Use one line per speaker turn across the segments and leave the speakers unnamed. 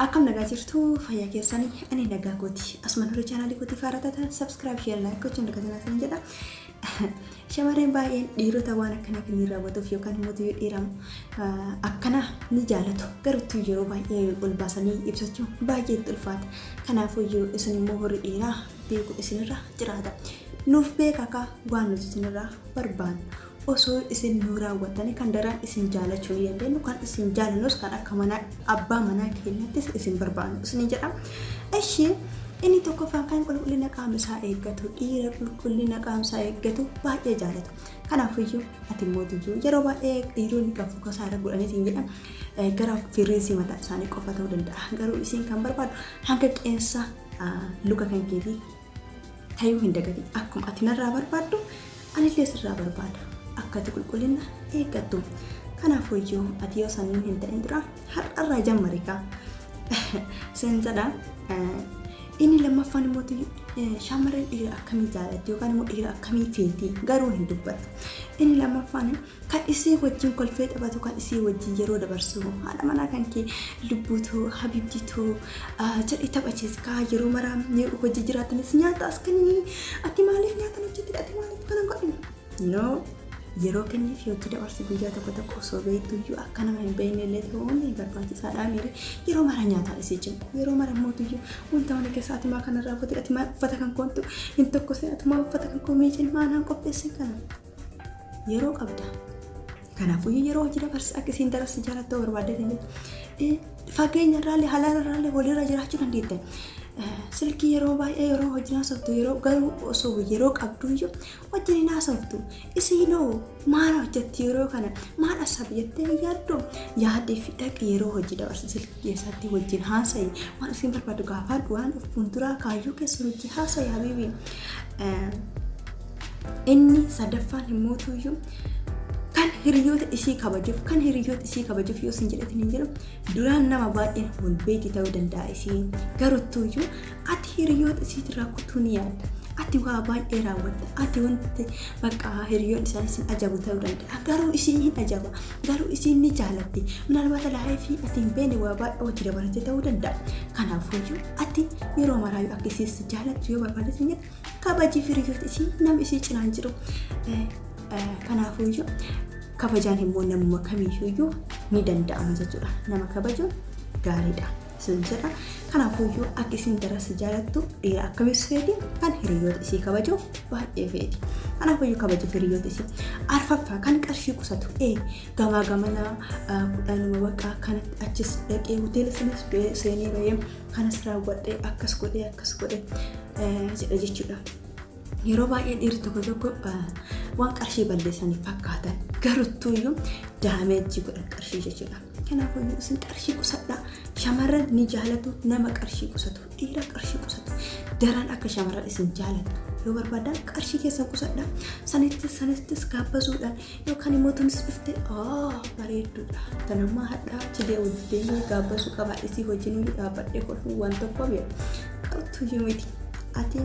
Akkam nagaa jirtu fayyaa keessanii ani nagaa kooti. Asuma dura chaanaalii kootii faara taatan subscribe share like gochuun dagatinaa isin jedha. Shamarreen baay'een dhiirota waan akkanaa kan raawwatuuf yookaan immoo dhiira akkanaa ni jaalatu. Garuu yeroo baay'ee ol baasanii ibsachuun baay'ee itti ulfaata. Kanaafuu isin immoo warri dhiiraa beeku isinirra jiraata. Nuuf beeka akka waan nuti isinirraa barbaannu. Osoo isin nu raawwattanii kan daran isin jaalachuu ni dandeenyu, kan isin jaalannus kan akka manaa abbaa manaa keenyattis isin barbaannu isin jedha. Ishii inni tokkoffaan kan qulqullina qaama isaa eeggatu, dhiira qulqullina qaama isaa eeggatu baay'ee jaalatu. Kanaafiyyuu ati mootiyyuu yeroo baay'ee dhiironni kan fokasaa irra godhaniitiin jedhan gara firriisii mataa isaanii qofa ta'uu danda'a. Garuu isin kan barbaadu hanga qeensa luka kan keetii tayuu hin dagatin. Akkuma ati narraa barbaaddu anillee sirraa barbaada. Akka ati qulqullina eeggattu. Kanaafuyyuu ati yoo sanniin hin ta'in dura har'arraa jammari kaa. Sin jedha. Inni lammaffaan immoo shamarreen dhiira akkamii jaalatti yookaan immoo dhiira akkamii feeti garuu hin dubbattu. Inni lammaffaan kan isii wajjin kolfee taphatu, kan isii wajjin yeroo dabarsu, haadha manaa kan kee lubbuutu habibtiitu jedhi taphachiiskaa yeroo maraa yeroo hojii jiraatanis nyaata as kennii ati maaliif nyaata hojjettidha ati maaliif kana godhin no yeroo kenniif hojii dabarsi guyyaa tokko tokko osoo beektuyyuu akka nama hin beekne illee ta'uun barbaachisaadha miire yeroo mara nyaataan isii cinqu yeroo mara mootuyyuu wanta mana keessa ati maa kana raawwate ati maa uffata kan koontu hin tokkosee ati maa uffata kan koo miicin maa naan qopheessin kana yeroo qabda. Kanaafuu yeroo hojii dabarsi akka isiin dabarsi jaalattuu barbaadde jettu. Fageenya irraallee halaala irraallee walirra jiraachuu dandeettan. Silkii yeroo baay'ee yeroo hojii haasoftu yeroo garuu osoo yeroo qabdu iyyuu wajjin hin haasoftu. Isiinoo maal hojjetti yeroo kana maal asabi jettee yaaddu yaadee fi dhaqi yeroo hojii dabarsi silkii keessatti wajjin haasa'i waan isiin barbaadu gaafadhu waan of fuulduraa kaayyoo keessa hojii haasa'i habiibi. Inni sadaffaan immoo tuyyuu kan hiriyoota isii kabajuuf kan hiriyoota isii kabajuuf yoo isin jedhetin hin jedhu duraan nama baay'een wal beeki ta'uu danda'a isii garuu tuyyuu ati hiriyoota isiitirraa kutuu ni yaadda. Ati waa baay'ee raawwatta. Ati wanti bakka hiriyoon isaanii isin ajabu ta'uu danda'a. Garuu isiin hin ajaba. Garuu isiin ni jaalatti. Minaalbaata laayifii ati hin beekne waa baay'ee hojii dabalatee ta'uu danda'a. Kanaafuyyuu ati yeroo maraayyuu akka isiin si jaalattu yoo barbaadde hin jedhu kabajii hiriyoota isii nama isii cinaan jiru. Kanaafuyyuu kabajaan immoo namuma kamiiyyuu ni danda'ama jechuudha. Nama kabajuun gaariidha. Sin jedha. Kanaafuyyuu akka isin daran si jaalattu dhiira akkamis feeti kan hiriyoota isii kabajuuf baay'ee feeti. Kanaafuyyuu kabajuuf hiriyoota isii. Arfaffaa kan qarshii qusatu gamaa gamana kudhanuma bakka kanatti achis dhaqee hoteela sanas seenee bahee kanas raawwadhee akkas godhee akkas godhee jedha jechuudha. Yeroo baay'ee dhiirri tokko tokko waan qarshii balleessaniif fakkaatan garuttuuyyuu daameejii godhan qarshii jechuudha. Kanaafuu isin qarshii qusadhaa. Shamarran ni jaalatu nama qarshii qusatu. Dhiira qarshii qusatu. Daran akka shamarran isin jaalattu yoo barbaadan qarshii keessan qusadhaa. Sanittis sanittis gaabbasuudhaan yookaan immoo tunis dhufte bareedduudha. Tanammaa hadhaa achi deemee gaabbasuu qaba. Isii hojiin dhaabbadhee kolfuu waan tokko beeku. Qartuyyuu miti. Ati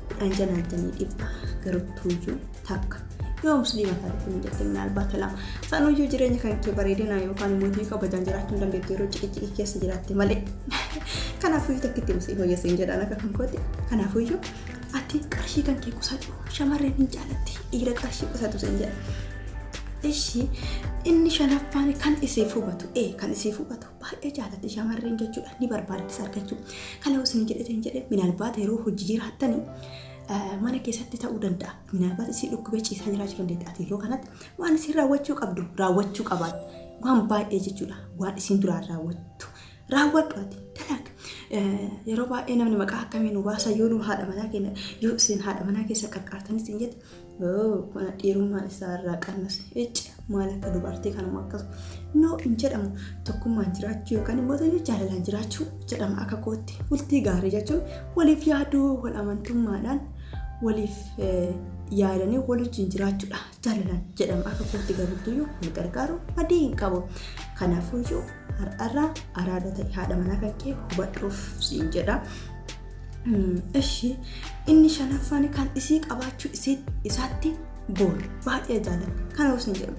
kudhan janaajanii dhibba garuttuuyyuu takka. Yoo musliima taate kun jette minaalbaata lama. Sanuyyuu jireenya kan kee bareedina yookaan immoo hojii kabajaan jiraachuu hin dandeettu yeroo ciqiciqii keessa jiraatte malee. Kanaafuyyuu takkitti musliima hojjesin jedhaan akka kan kooti. Kanaafuyyuu ati qarshii kan kee qusadhu shamarreen hin jaalatti dhiira qarshii qusatu sin jedha. Ishi inni shanaffaan kan isiif hubatu kan isiif hubatu baay'ee jaalatti shamarreen jechuudha ni barbaaddis argachuu. Kana osoo hin jedhetin jedhe minaalbaata yeroo hojii jiraattanii mana keessatti ta'uu danda'a. Minaalbaata isii dhukkubee ciisaa jiraachuu dandeetti. Ati yeroo kanatti waan isin raawwachuu qabdu raawwachuu qabaat. Waan baay'ee jechuudha. Waan isin duraan raawwattu. Raawwadhu ati dalag. Yeroo baay'ee namni maqaa akkamii nu baasa yoo nu haadha manaa keenya yoo isin haadha manaa keessa qarqaartanis hin jette kun dhiirummaan isaa irraa qannase icci maal akka dubartii kanuma akkas no hin jedhamu tokkummaan jiraachuu yookaan immoo jaalalaan jiraachuu jedhama akka kootti bultii gaarii jechuun waliif yaaduu wal amantummaadhaan waliif yaadanii wal wajjin jiraachuudha jaalalaan jedhama akka kootti garuutuyyuu wal gargaaru badii hin qabu kanaafuyyuu har'arraa araada ta'e haadha manaa kan kee hubadhuuf siin jedha. Ishi inni shanaffaan kan isii qabaachuu isaatti boonu baay'ee jaalladha. Kana osoo hin jedhu.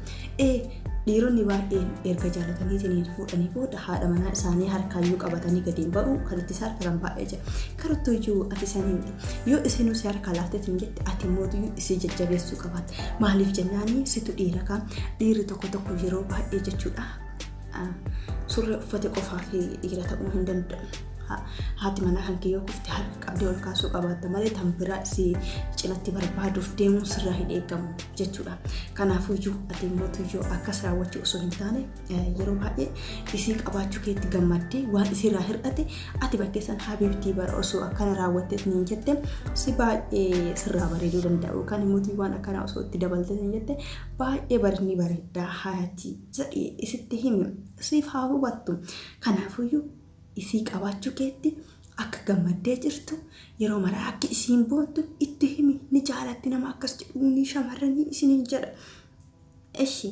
Dhiironni baay'een erga jaalataniitiin fuudhanii booda haadha manaa isaanii harkaayyuu qabatanii gadi hin ba'u kan itti harkatan baay'ee jira. Karuttuyyuu ati sanii miti. Yoo isinuu si harkaa laafteetiin jette ati mootuyyuu isii jajjabeessuu qabaatta. Maaliif jennaani situ dhiira kaa dhiirri tokko tokko yeroo baay'ee jechuudha. Surree uffate qofaa fi dhiira ta'uu hin danda'u. Haati manaa kan kee yoo kufte harka qabdee ol kaasuu qabaatta malee tan biraa isii cinatti barbaaduuf deemuun sirraa hin eegamu jechuudha. Kanaafuyyuu ati mootuyyuu akkas raawwachuu osoo hin taane yeroo baay'ee isii qabaachuu keetti gammaddee waan isiirraa hir'ate ati bakkeessan habiibtii bara osoo akkana raawwattee niin jette si baay'ee sirraa bareeduu danda'a yookaan immoo waan akkanaa osoo itti dabaltee niin jette baay'ee barinni bareeddaa hayatii jedhii isitti himi siif haa hubattu. Kanaafuyyuu isii qabaachuu keetti akka gammaddee jirtu yeroo maraa akka isiin boontu itti himi ni jaalatti nama akkas jedhuuni shamarranii isiniin jedha. Eshi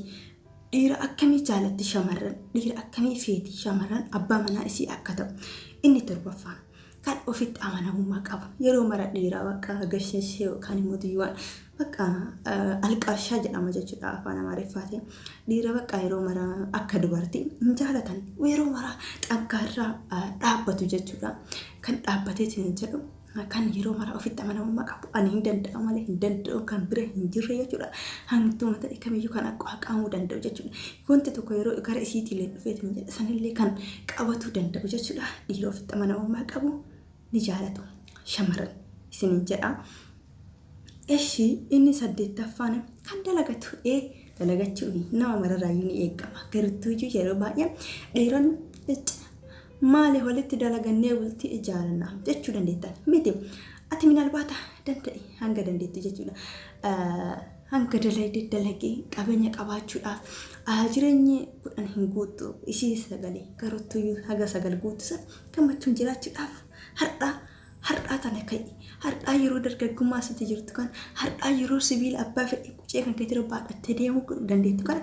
dhiira akkamii jaalatti shamarran dhiira akkamii feeti shamarran abbaa manaa isii akka ta'u inni torbaffaan kan ofitti amanamummaa qabu yeroo mara dhiiraa bakka gashashee yookaan immoo waan bakka alqaashaa jedhama jechuudha afaan amaariffaatiin dhiira bakka yeroo mara akka dubartii hin jaalatan yeroo mara xaggaarraa dhaabbatu jechuudha kan dhaabbateetiin jedhu kan yeroo mara ofitti amanamummaa qabu ani hin danda'a malee hin danda'u kan bira hin jirre jechuudha hangtuma ta'e kamiyyuu kan qaamuu danda'u jechuudha wanti tokko yeroo gara isiitiillee dhufeetiin jedha sanillee kan qabatuu danda'u jechuudha dhiira ofitti amanamummaa qabu ni jaalatu shamarran isiniin jedha. Eshi inni saddeettaffaan kan dalagatu dalagachuun nama mararraayyuu ni eegama. Gartuuyyuu yeroo baay'ee dhiironni maali walitti dalagannee bultii ijaaranna jechuu dandeettan miti. Ati minalbaata danda'i hanga dandeettu jechuudha. Hanga dalagee dalagee qabeenya qabaachuudhaaf jireenyi kudhan hin guuttu ishii sagalee garuttuyyuu haga sagal guuttu san gammachuun jiraachuudhaaf har'aa har'aa tana ka'i har'aa yeroo dargaggummaa sitti jirtu kan har'aa yeroo sibiila abbaa fedhe qucee kan keetti baadhattee deemuu dandeettu kana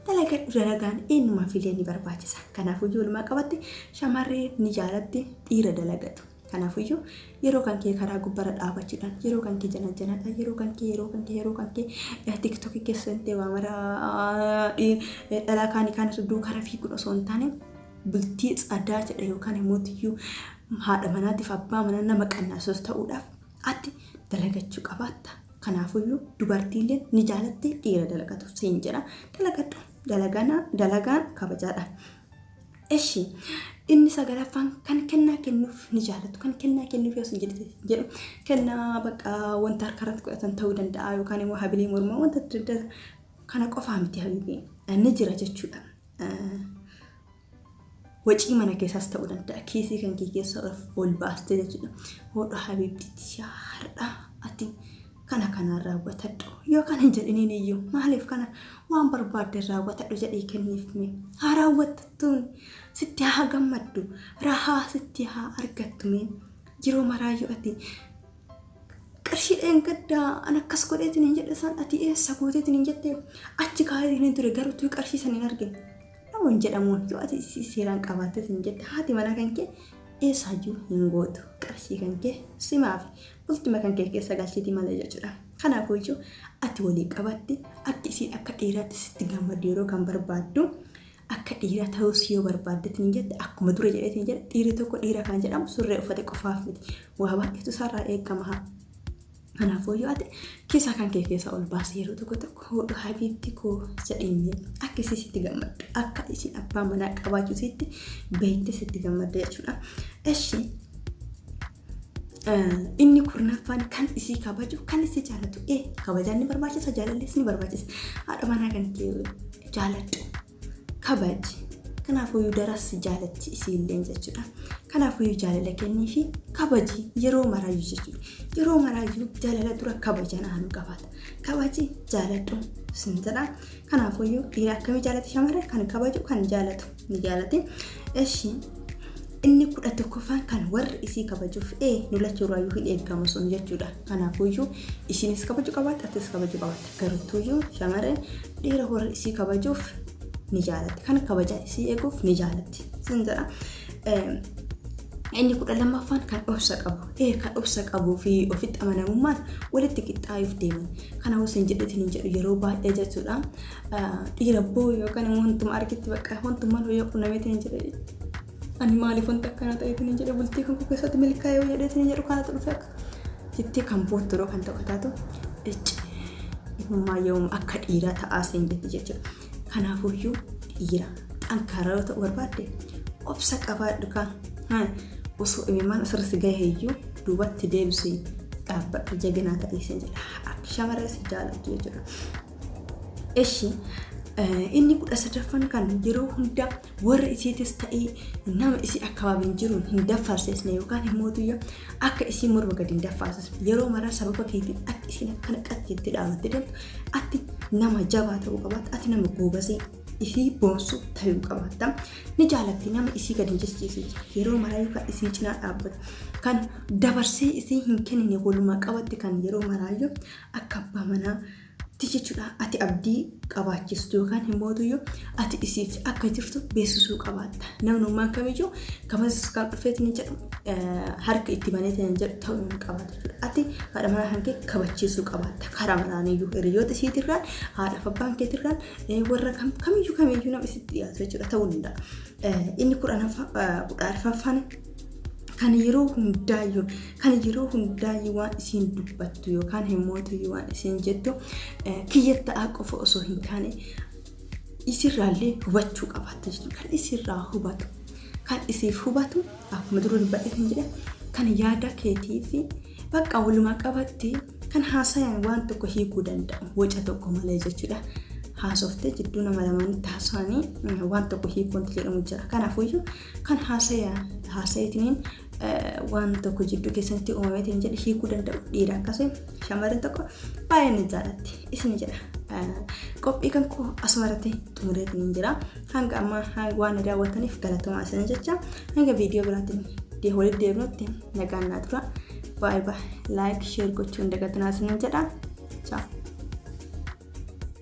dalagadhu dalagaan eenyumaaf illee ni barbaachisa. Kanaafuu walumaa qabatti shamarree ni jaalatti dhiira dalagatu. Kanaafiyyuu yeroo kan kee karaa gubbaarra dhaabachuudhaan yeroo kan kee jana janaadhaan yeroo kan kee yeroo kan kee yeroo kan kee tiktookii keessa seentee waa mara dhalaa kaanii kaan irra duukaa fiiguun osoo hin taane bultii tsadaa jedhe yookaan immoo tiyyuu haadha manaatiif abbaa manaa nama qannaasus ta'uudhaaf ati dalagachuu qabaatta. Kanaafiyyuu dubartiileen ni jaalatti dhiira dalagatu siin jedha dalagadhu dalagaan kabajaadha. Eshi inni sagalaffaan kan kennaa kennuuf ni jaalatu. Kan kennaa kennuuf yoo isin jedhu kennaa bakka wanta harka irratti godhatan ta'uu danda'a yookaan immoo habilii mormaa wanta adda addaa kana qofaa miti habiibii ni jira jechuudha. Wacii mana keessaas ta'uu danda'a. Kiisii kan kee keessa ol baastee jechuudha. Hodha habiibtitti har'a ati kana kanaan raawwatadhu yoo kana hin jedhiniin iyyuu maaliif kana waan barbaadde raawwatadhu jedhii kenniif mee haa raawwattuun sitti haa gammaddu rahaa sitti haa argattu mee yeroo maraayyuu ati qarshii dheengaddaa an akkas godheetiin hin jedhe san ati eessa gooteetiin hin jette achi kaa'eetiin hin ture garuu tuyi qarshii san hin argine nama hin jedhamuun yoo ati seeraan qabaatteetiin hin jette haati manaa kan kee eessaayyuu hin gootu qarshii kan kee simaaf bultima kan kee keessa galchiti malee jechuudha. Kanaafuu iyyuu ati walii qabatti akka isiin akka dhiiraatti sitti gammaddu yeroo kan barbaaddu akka dhiiraa ta'us yoo barbaaddetti ni jette akkuma dura jedheetiin jedhe dhiirri tokko dhiira kan jedhamu surree uffate qofaaf miti waa baay'eetu isaarraa eegama haa. Kanaafuu iyyuu ati keessa kan kee keessa ol baasi yeroo tokko tokko hodhu habiibti koo jedhiin akka isii sitti gammaddu akka isiin abbaa manaa qabaachuu sitti beekte sitti gammaddu jechuudha. Eshi inni kurnaffaan kan isii kabaju kan isii jaalatu kabajaan ni barbaachisa jaalallis ni barbaachisa haadha manaa kan kee jaaladhu kabaji kanaafuu daras jaalatti isiilleen jechuudha kanaafuu jaalala kennii fi kabaji yeroo maraayyuu jechuudha yeroo maraayyuu jaalala dura kabajaan aanu qabaata kabaji jaaladhu sin jedha kanaafuu dhiira akkamii jaalatti shamarree kan kabaju kan jaalatu ni jaalati eshi inni kudha tokkoffaan kan warri isii kabajuuf nu lachuurraayyuu hin eeggamu sun jechuudha. Kanaafuyyuu isinis kabaju qabaatta atis kabaju qabaatta. Gartuuyyuu shamarreen dhiira warri isii kabajuuf ni jaalatti. Kan kabaja isii eeguuf ni jaalatti. Sin jedha. Inni 12ffaan kan obsa qabu. Ee kan obsa qabuu fi ofitti amanamummaan walitti qixxaayuuf deeman. Kana hoo sin jedhetiin hin jedhu yeroo baay'ee jechuudha. Dhiira boo yookaan immoo wantuma argitti bakka wantummaan hoo yoo qunnameetiin hin jedhe ani maaliif wanta akkana ta'eetiin hin jedhe bultii kan koo keessatti milkaa'ee yoo jedheetiin hin jedhu kanatu dhufe akka jettee kan boottu yeroo kan tokko taatu icci innummaa yoom akka dhiiraa ta'aa siin jetti jechuudha. Kanaafuyyuu dhiira xankaaraa yoo ta'u barbaadde obsa qabaadhu kaa osoo imimmaan asirra si gahe iyyuu duubatti deebisii dhaabbadhu jaganaa ta'ii sin jedha. Akka shamarree si jaalattu jechuudha. Eshi inni 13ffaan kan yeroo hunda warra isiitis ta'ee nama isii akkabaabiin jiruun hin daffarsisne yookaan immoo akka isii morma gadi hin daffarsisne yeroo maraa sababa keetiin akka isiin akkana qaxxeetti jettee dhaabattee deemtu ati nama jabaa ta'uu qabaatta ati nama goobasii isii boonsu ta'uu qabaatta ni jaalatti nama isii gadi hin jechisiisu yeroo maraa yookaan isii cinaa dhaabbatu kan dabarsee isii hin kennine walumaa qabatti kan yeroo maraayyuu akka abbaa manaa ti jechuudha ati abdii qabaachistu yookaan himmootuyyuu ati isiif akka jirtu beeksisuu qabaatta. Namnummaan kamiyyuu kamas kan dhufeet ni jedhu harka itti baneet ni jedhu ta'uu hin qabaatu jechuudha. Ati haadha manaa kan kee kabachiisuu qabaatta. Karaa maraaniyyuu hiriyoota isiitirraan haadha fi abbaan keetirraan warra kamiyyuu kamiyyuu nama isitti dhiyaatu jechuudha ta'uu danda'a. Inni 14ffaan kan yeroo hundaayyuu kan yeroo hundaayyuu waan isiin dubbattu yookaan himmootuyyuu waan isiin jettu kiyya ta'aa qofa osoo hin taane isirraallee hubachuu qabaatta jechuudha. Kan isirraa hubatu kan isiif hubatu akkuma dura dubbadhe kan jedhe kan yaada keetii fi bakka walumaa qabatti kan haasayaan waan tokko hiikuu danda'u waca tokko malee jechuudha. Haasoftee jidduu nama lamaanitti haasa'anii waan tokko hiikuu wanti jedhamu jira. Kanaafuyyuu kan haasaya haasayeetiniin waan tokko jidduu keessanitti uumameetiin jedhe hiikuu danda'u dhiira akkasii shamarran tokko baay'ee ni jaalatti isin jedha. Qophii kan koo asuma irratti xumureetiin jira. Hanga ammaa waan na daawwattaniif galatoomaa isin jecha hanga viidiyoo biraatiin walitti deebinutti nagaan naa tura. Baay'ee baay'ee like share gochuun dagatinaa isin jedha. Ciao.